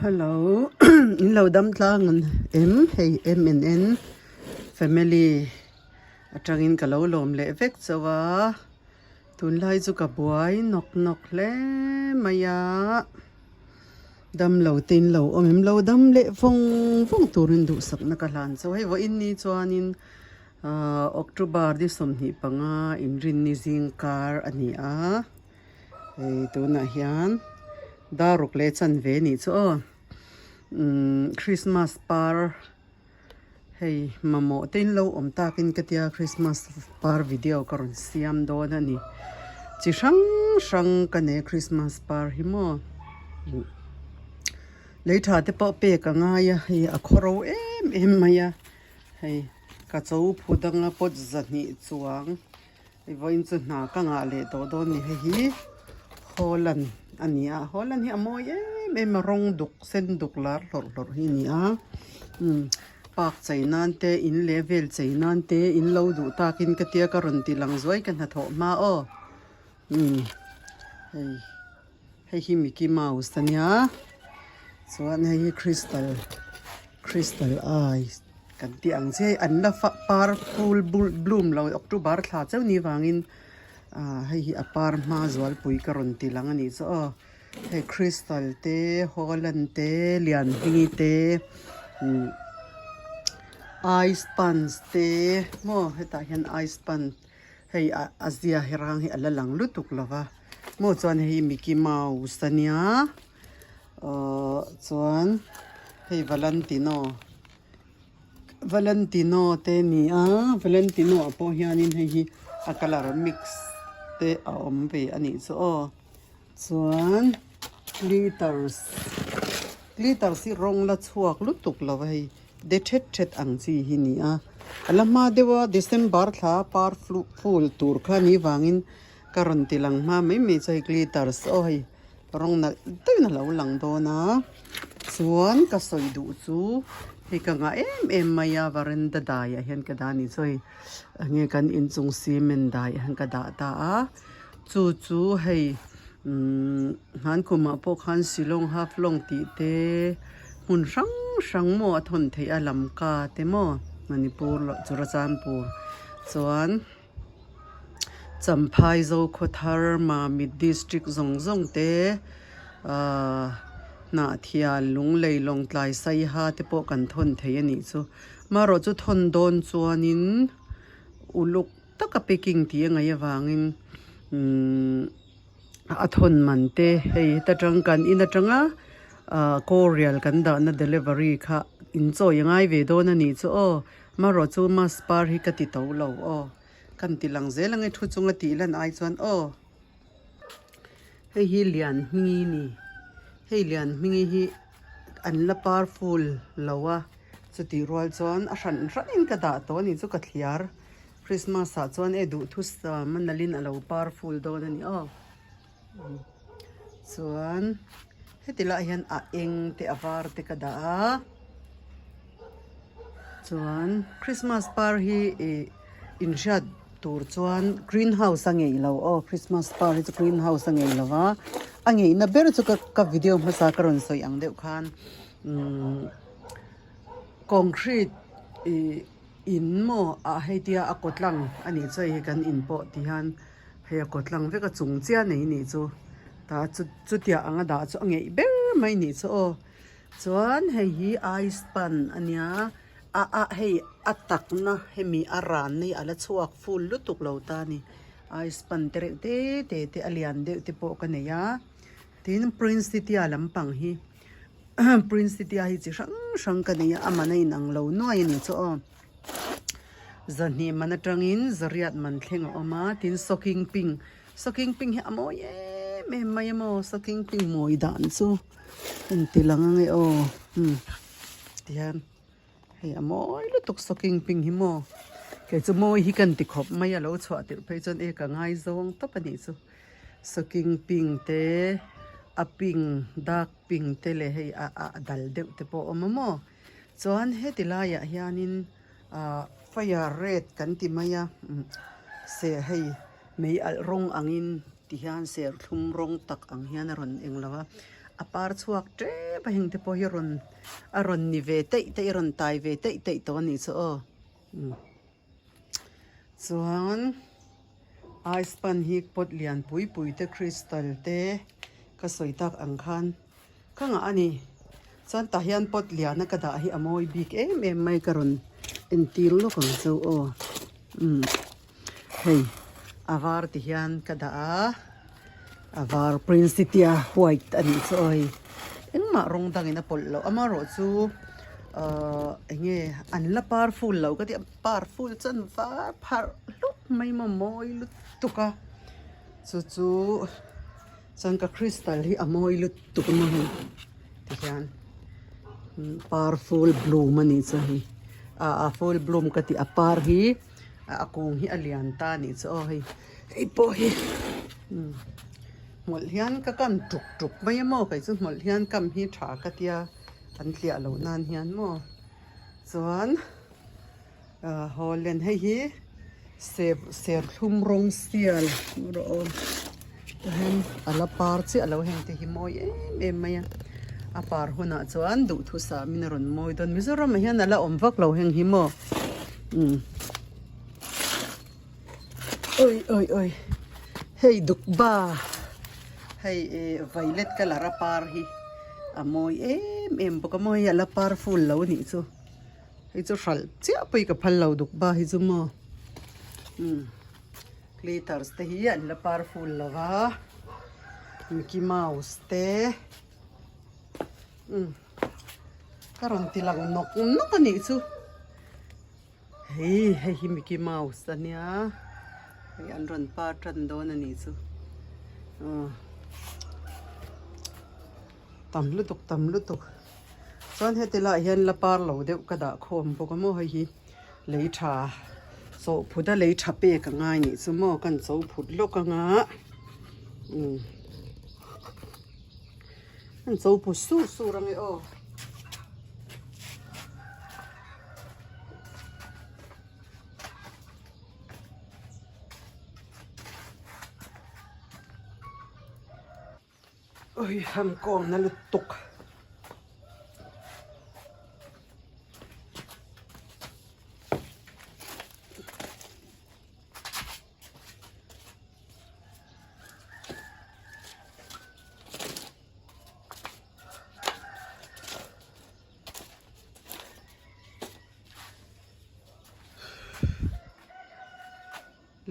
Hello in lo dam tlang an em hei M and N family atangin ka lo lawm leh vek chauh a tunlai chu ka buai nawk nawk hle mai a dam lo te in lo awm em lo dam leh vawng vawng turin duhsakna ka hlan chauh hei vawiin ni chuanin ahh October ni 25 inrinni zingkar a ni a. Hei tunah hian dar ruk leh chanve a nih chu aw umm christmas par hei mamawh te in lo awm takin ka tia christmas par video ka rawn siam dawn a ni chi hrang hrang ka nei a christmas par hi maw lei tha te pawh pek a ngai a hei a khawro em em mai a hei ka cho phu danga pot zahnih chuang. Hei vawiin chu hna ka ngah leh tawh dawn ni hei hi Holland a ni a Holland hi a mawi em em a rawng duk sen duk lar hlawrh hlawrh hi a ni a umm park chei nan te in leh vel chei nan te in lo duh takin ka tia ka rawn ti lang zuai ka hnathawh hma aw umm hei hei hi Mickey Mouse a nia chuan hei hi crystal crystal eyes. Kan tih ang chiai an la fa par full bloom lo October thla chauh ni vangin ah hei hi a par hma zualpui ka rawn ti lang a nih chu aw hei crystal te holland te lianhmingi te umm ice punch te maw hetah hian ice punch hei a a zia hi rang hi a la lang lutuk lo va maw chuan hei hi mickey mouse a nia Ahh chuan hei valentino valentino te a ni a valentino ah pawh hianin hei hi a colour mix te a awm ve a nih chu aw chuan glitters glitters hi rawng la chhuak lutuk lo a hei de thet thet ang chi hi a ni a a la hma deuh a december thla par ful tur kha a nih vangin ka rawn ti lang hma mai mai chu hei glitters aw hei. Rawng nalh deuhin a lo lang dawn a chuan ka sawi duh chu hei ka ngah em em mai a varanda daiah hian ka dah a ni chu hei enge kan inchung cement daiah hian ka dah ta a chu chu hei umm hmankhumah pawh khan shillong half long tih te hmun hrang hrang maw a thawn theih a lamka te maw manipur leh churachandpur chuan. Champhai Zokhawthar Mamit District zawng zawng te ahh Hnahthial Lunglei Lawngtlai Saiha te pawh kan thawn thei a nih chu marawh chu thawn dawn chuanin uluk taka packing tih a ngaih avangin umm a thawn man te hei heta tang kan in atanga ahh courier kan dahna delivery kha inchawi a ngai ve dawn a nih chu aw. Marawh chu mask par hi ka ti to lo aw. Kan ti lang zel ang e thu chunga tih lan ai chuan aw. Hei hi lian hmingi ni. Hei lian hmingi hi an la par full lo a. Chutih rual chuan a hran hranin ka dah tawh a ni chu ka thliar. Christmas ah chuan e duhthusam a nalhin a lo par full dawn a ni aw. Chuan heti lai hian a eng te a var te ka dah a chuan christmas par hi ih inhriat tur chuan greenhouse a ngeih lo aw christmas par hi chu greenhouse a ngeih lo va a ngeihna ber chu ka ka video hmasa ka rawn sawi ang deuh khan umm concrete ih in maw ah hei tia a kaw tlang a nih chu hei hi kan in pawh ti hian. Hei a kawt lang vek a chung chiah nei nih chu tah chu chutiang anga dah chu a ngeih ber mai nih chu aw chuan hei hi ice pan a nia a a hei a takna hemi a ran na hi a la chhuak full lutuk lo ta a ni ice pan te reuh te te te a lian deuh te pawh ka nei a tin prince city a lampang hi prince city a hi chi hrang hrang ka nei a a man a inang lo nuai a nih chu aw. Zahnih man atangin zariat man thleng a awm a tin sawking ping sawking ping hi a mawi em em mai a maw sawking ping mawi dan chu en ti lang ang e aw umm tihian hei a mawi lutuk sawking ping hi maw kei chu mawi hi ka inti khawp mai a lo chhuah tirh phei chuan e ka ngaizawng tawp a nih chu sawking ping te a ping dark ping te leh hei a a dal deuh te pawh a awm a maw. Chuan heti laiah hianin ahh fire red kan ti mai a se hei mei alh rawng angin ti hian serthlum rawng tak ang hian a rawn eng lo a a par chhuak tep. tep a heng te pawh hi rawn a rawn ni ve teih teih a rawn tai ve teih teih tawh a nih chu aw chuan ice pan hi pot lian pui pui te crystal te ka sawi tak ang khan ka ngah a ni chuan tah hian pot lian a ka dah hi a mawi bik em em mai ka rawn entir lawk ang chu aw umm hei a var ti hian ka dah a a var prinsipia white a nih chu aw hei engmah rawng dangin a pawlh loh amaherawh chu ahh eng nge an la par full lo ka tih a par full chuan var pharh hluk mai maw mawi lutuk a chu chu. Chuan ka crystal hi a mawi lutuk a maw hei tihian par full bloom a nih chu hei ah a full bloom ka tih a par hi a kung hi a lian ta a nih chu aw hei hei pawh hi hmawlh hian ka kam tuk tuk mai a maw kei chu hmawlh hian kam hi tha ka tia an tliah loh nan hian maw chuan. Hawlen hei hi serthlum rawng sial rawh aw tihian a la par chiah lo heng te hi mawi em em mai a a par hunah chuan duhthusam in a rawn mawi dawn Mizoram ah hian a la awm vak lo heng hi maw umm awi awi awi hei dukba hei eh violet colour a par hi a mawi em em bawk a maw hei a la par full lo a nih chu. Hei chu hralh chiah pawh hi ka phal lo duk ba hi chu maw umm glitters te hi an la par full lo va mickey mouse te umm ka rawn ti lang nawk nawk a nih chu hei hei hi mickey mouse a nia hei an rawn par tan dawn a nih chu aw. Tam lutuk tam lutuk chuan heti laiah hian la par lo deuh ka dah khawm bawk a maw hei hi lei tha chawhphut a lei tha pek a ngai nih chu maw kan cho phut lawk anga umm an cho phut sur sur ange aw. Ui ham kawmna lutuk.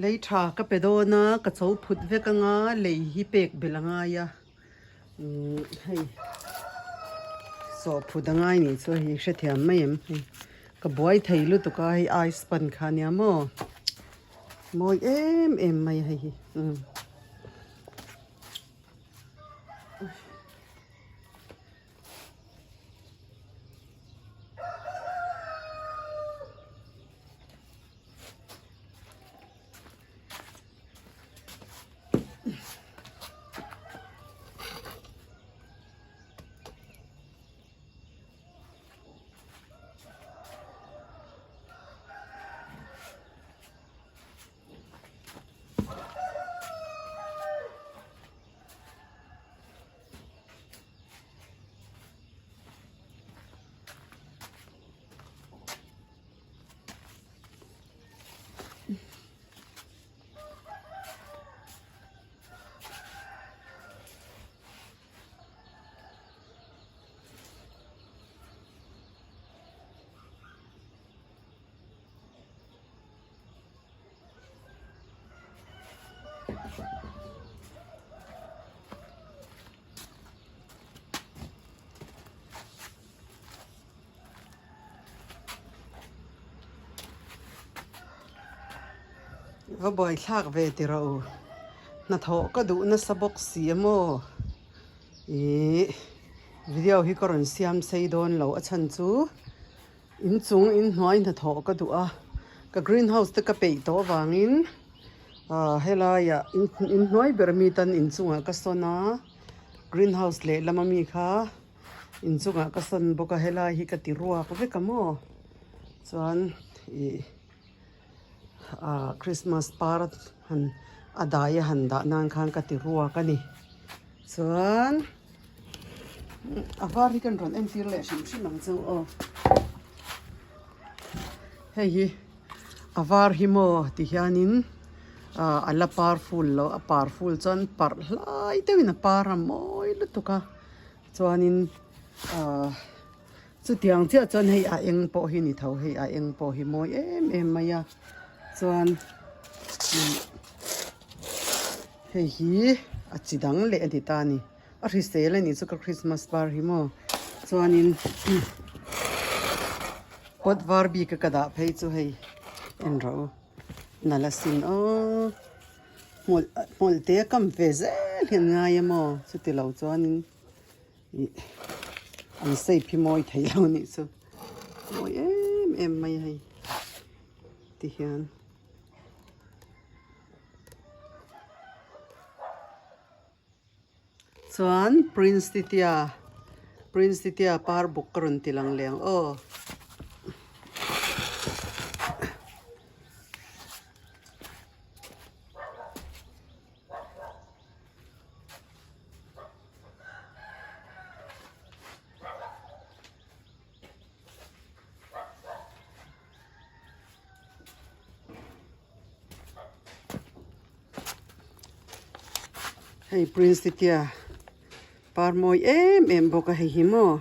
Lei tha ka pe dawn a, ka cho phut vek anga lei hi pek belh a ngai a, umm hei sawh phut a ngai nih chu hei hrethiam mai em hei ka buai thei lutuk a hei ice pan kha nia maw mawi em em mai a hei hi umm. Va buai thlak ve ti rawh u hnathawh ka duh nasa bawk si a maw ih video hi ka rawn siam sei dawn lo a chhan chu inchung inhnuai hnathawh ka duh a ka green house te ka peih tawh avangin ah helaiah inhnuai ber mi tan inchungah ka sawn a green house lehlam ami kha. Inchungah ka sawn bawk a helai hi ka ti ruak vek a maw chuan ih ah christmas par han a dai a han dah nan khan ka ti ruak a ni chuan. A var hi kan rawn entir leh hrim hrim ang chu aw. Hei hi a var hi maw ti hianin ah a la par ful lo a par ful chuan parh hlai deuhin a par a mawi lutuk a chuanin ah chutiang chiah chuan hei a eng pawh hi ni tho hei a eng pawh hi mawi em em mai a chuan ihh hei hi a chi dang leh a ni ta a ni. A hrisel a nih chu ka Christmas par hi maw chuanin pot var bik a ka dah phei chu hei en rawh u nalh asin aw hmawlh hmawlh te a kam ve zel hian ngai a maw chuti lo chuanin ih an shape hi mawi thei lo a nih chu mawi em em mai a hei ti hian. Chuan Prince Titia Prince Titia par buk ka rawn ti lang leh ang aw. Hei Prince Titia par mawi em em bawk a hei hi maw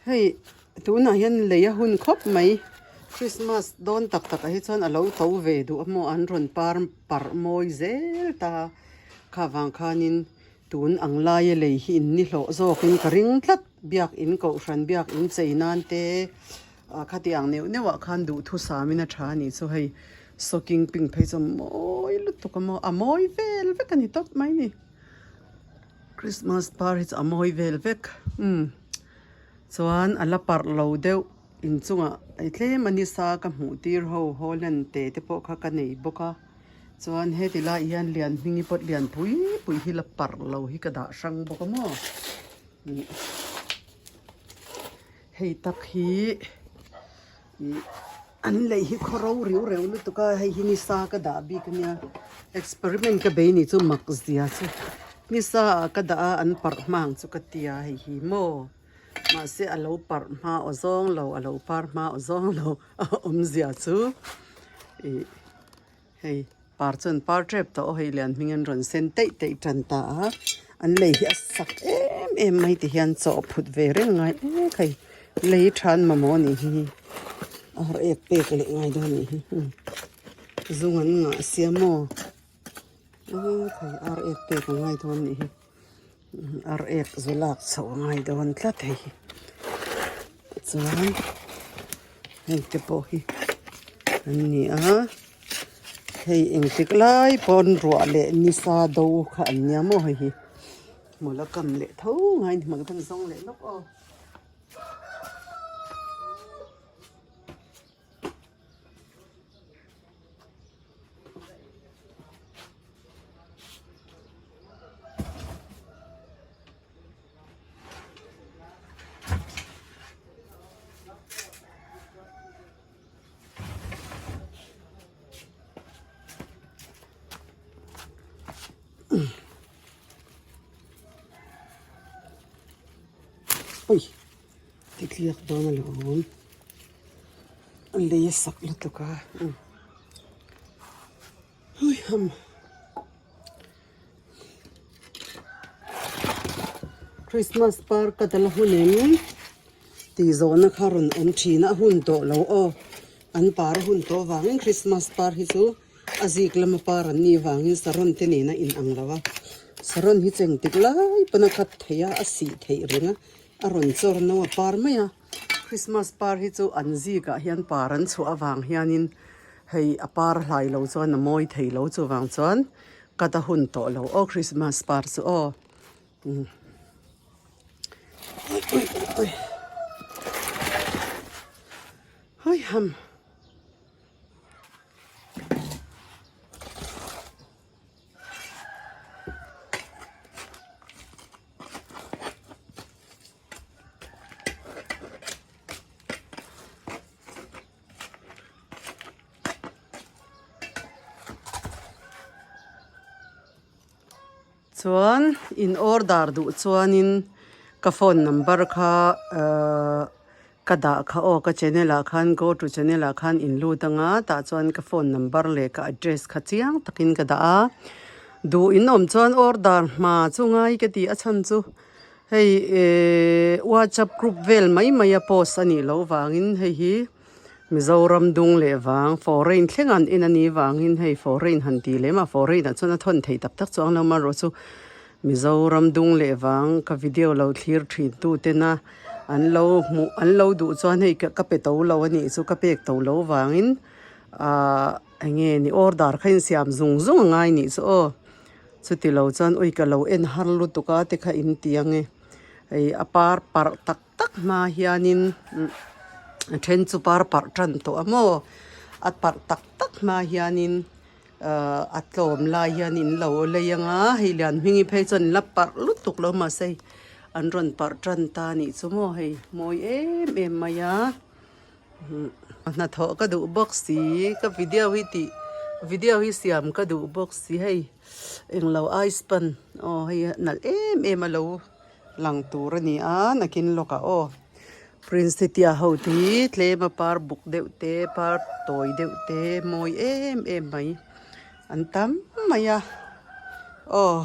hei tunah hian lei a hun khawp mai Christmas dawn tak tak ah hi chuan a lo to ve duh a maw an rawn par parh mawi zel ta kha vang khanin tun ang laia lei hi in ni hlawh zawkin ka ring tlat biakin kohhran biakin chei nan te. Ah khati ang neuh neuh ah khan duhthusam in a tha a nih chu hei sawking pink phei chu a mawi lutuk a maw a mawi vel vek a ni tawp mai ni Christmas par hi chu a mawi vel vek umm chuan a la parh lo deuh inchungah ei tlem a nisa ka hmuh tir ho holland te te pawh kha ka nei bawk a chuan heti lai hian lian hmingi pawt lian pui pui hi la parh lo hi ka dah hrang bawk a maw. Hei tak hi ih an lei hi khaw ro riu reu lutuk a hei hi nisa ka dah bik ania experiment ka bei ni chu mak zia chu nisa ah ka dah a an parh hma ang chu ka tia hei hi maw mahse a lo parh hma aw zawng lo a lo par hma aw zawng lo a awmzia chu ih. Hei par chuan par tep tawh aw hei lian hming an rawn sen teih teih tan ta a an lei hi a sak em em mai ti hian chaw phut ve reng ngai ek hei lei than mamawh a nih hi a har ek pek leh ngai dawn a nih hi zung an ngah sia maw ek hei ar ek pek a ngai dawn a nih hi ar ek zu lak chhoh a ngai dawn tlat hei chuan heng te pawh hi an ni a hei engtik lai pawn ruah leh nisa do kha an nia maw hei hi hmul a kam leh tho ngai ni hmul kan zawng leh lawk aw. Ui titliak dawn a lo awm a lei a sak lutuk a ui ham. Christmas par ka dal a hun em tih zawhna kha rawn awm thin a a hun tawh lo aw an par a hun tawh vangin Christmas par hi chu a zik lama par an nih vangin saron te nen a inang lo a saron hi cheng tik lai pawn a khat thei a a sih theih reng a a rawn chawr no a par mai a Christmas par hi chu an zikah hian par an chhuah avang hianin hei a par hlai lo chuan a mawi thei lo chuvang chuan cut a hun tawh lo aw Christmas par chu aw umm hawi ham. Chuan in order duh chuanin Ka phone number kha ahh ka dah kha aw ka channel ah khan go to channel ah khan in lut anga tah chuan ka phone number leh ka address kha chiang takin ka dah a duh in awm chuan order hma chu ngai ka ti a chhan chu hei ehh whatsapp group vel mai mai a post a nih loh vangin hei hi Mizoram dung leh vang foreign thleng an en a nih vangin hei foreign han tih lem a foreign ah chuan a thawn thei tak tak chuang lo amaherawhchu Mizoram dung leh vang ka video lo thlir thin tu tena an lo hmuh an lo duh chuan hei ka pe to lo a nih chu ka pek to lo vangin ahh eng nge ni order kha insiam zung zung a ngai nih chu aw chuti lo chuan ui ka lo en har lutuk a te kha in ti ang e hei a par parh tak tak hma hianin a then chu par parh tan tawh a maw a parh tak tak hma hianin ahh a tlawm lai hian in lo lei anga hei lian hmingi phei chuan in la parh lutuk lo mahse hei an rawn parh tan ta anih chu maw hei mawi em em mai a hnathawh ka duh bawk si ka video hi tih video hi siam ka duh bawk si hei englo ice pan aw hei nalh em em a lo. Lang tur a ni a, nakin lawkah aw Prince Titia ho te hi tlem a par buk deuh te par tawi deuh te mawi em em mai an tam mai a aw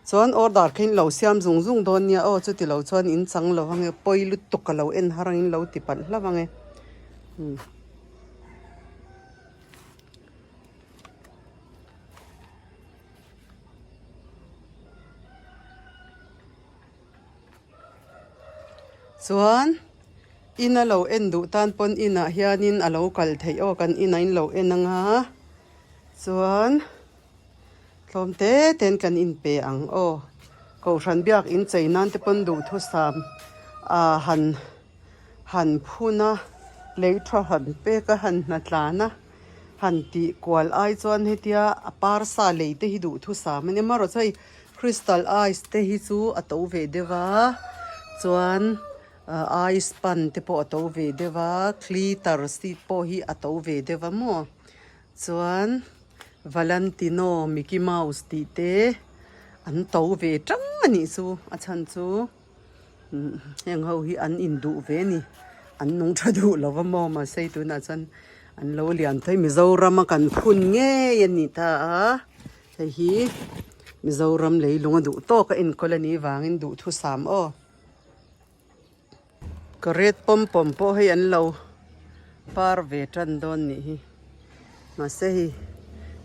chuan order kha in lo siam zung zung dawn nia aw chuti lo chuan in chang lo ang e pawi lutuk a lo en har ang in lo ti palh hlauh ang e. Chuan in a lo en duh tan pawn inah hianin a lo kal theih aw kan inah in lo en anga chuan tlawm te ten kan inpe ang aw kohhran biak in chei nan te pawn duhthusam ah han han phun a lei tha han pek a han hnatlan a. Han tih kual ai chuan hetia a parsa lei te hi duhthusam a ni marawh chu hei crystal ice te hi chu a to ve deuh a chuan ice pan te pawh a to ve deuh a glitter seed pawh hi a to ve deuh a maw chuan valentino mickey mouse tih te an to ve tang a nih chu a chhan chu. Heng ho hi an induh ve a ni an nung tha duh lo va maw mahse tunah chuan an lo lian thei Mizoram a kan phun ngei a ni ta a hei hi Mizoram leilung a duh tawk a enkawl a nih vangin duhthusam aw ka red pawm pawm pawh hei an lo par ve tan dawn nih hi. Mahse hei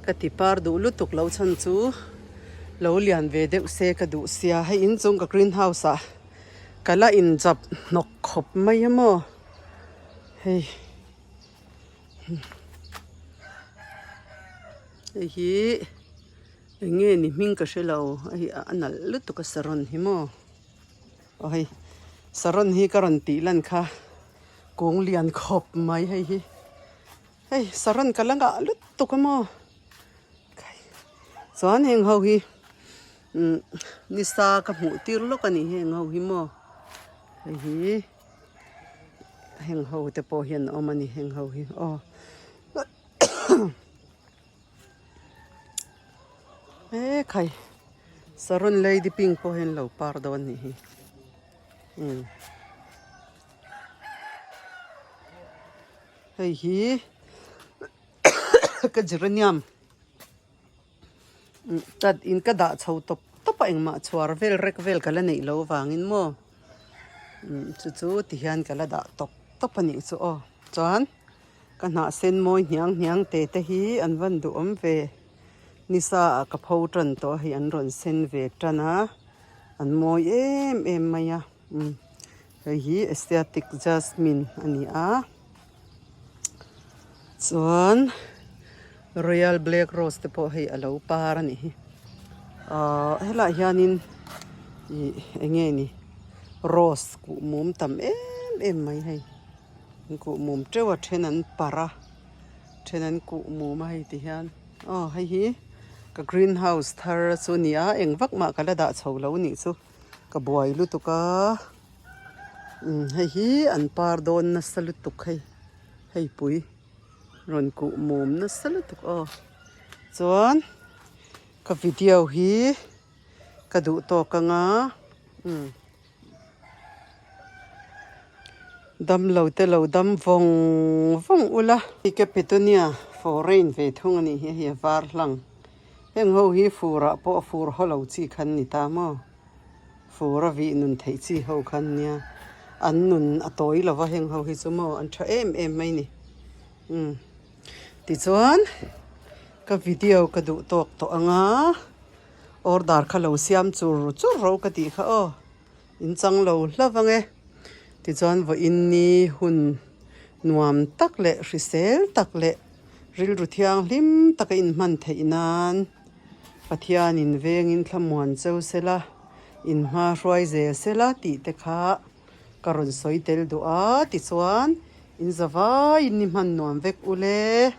ka ti par duh lutuk lo chhan chu lo lian ve deuh se ka duh sia hei inchung ka green house ah ka la inchap hnawk khawp mai a maw hei hei hi eng nge ni hming ka hre lo hei a nalh lutuk a saron hi maw aw hei saron hi ka rawn tih lan kha kung lian khawp mai hei hi. Hei saron ka la ngah lutuk a maw chuan heng ho hi umm nisa ka hmuh tir lawk a ni heng ho hi maw hei hi heng ho te pawh hian a awm a ni heng ho hi aw he khai saron lady pink pawh hian lo par dawn a nih hi umm. Hei hi ka geranium tat in ka dah chho tawp tawp a engmah chhuar vel rek vel ka la neih loh avangin maw chu chu ti hian ka la dah tawp tawp a nih chu aw chuan ka hnah sen mawi hniang hniang te te hi an van duhawm ve nisa ah ka pho tan tawh a hei an rawn sen ve tan a an mawi em em mai a. Hei hi Asiatic Jasmine a ni a chuan Royal Black Rose te pawh hei a lo par a nih hi ahh helaiah hianin ih eng nge ni rose kuh mum tam em em mai hei an kuh mum teuh a then an parh a then an kuh mum a hei ti hian aw hei hi ka green house thar chu a ni a eng vak mah ka la dah chho lo a nih chu. Ka buai lutuk a umm hei hi an par dawn nasa lutuk hei hei pui rawn kuh mum nasa lutuk aw chuan ka video hi ka duh tawk ang a umm. Damlo te lo dam vawng vawng ula. Hei ka petunia foreign ve thung a nih hi hei a var hlang. Heng ho hi furah pawh fur haw lo chi khan ni ta maw? Fur a vih nun theih chi ho khan nia. An nun a tawi lo va heng ho hi chu maw an tha em em mai ni. Umm tichuan ka video ka duh tawk tawh ang a, order kha lo siam chur chur ro ka tih kha aw. In chang lo hlauh ang e. Tichuan vawiin ni hun nuam tak leh hrisel tak leh rilru thianghlim taka inhman theih nan Pathianin vengin thlamuan cheu sela, inhma hruai zel sela tih te kha ka rawn sawi tel duh a. Tichuan in zavaiin ni hman nuam vek ule.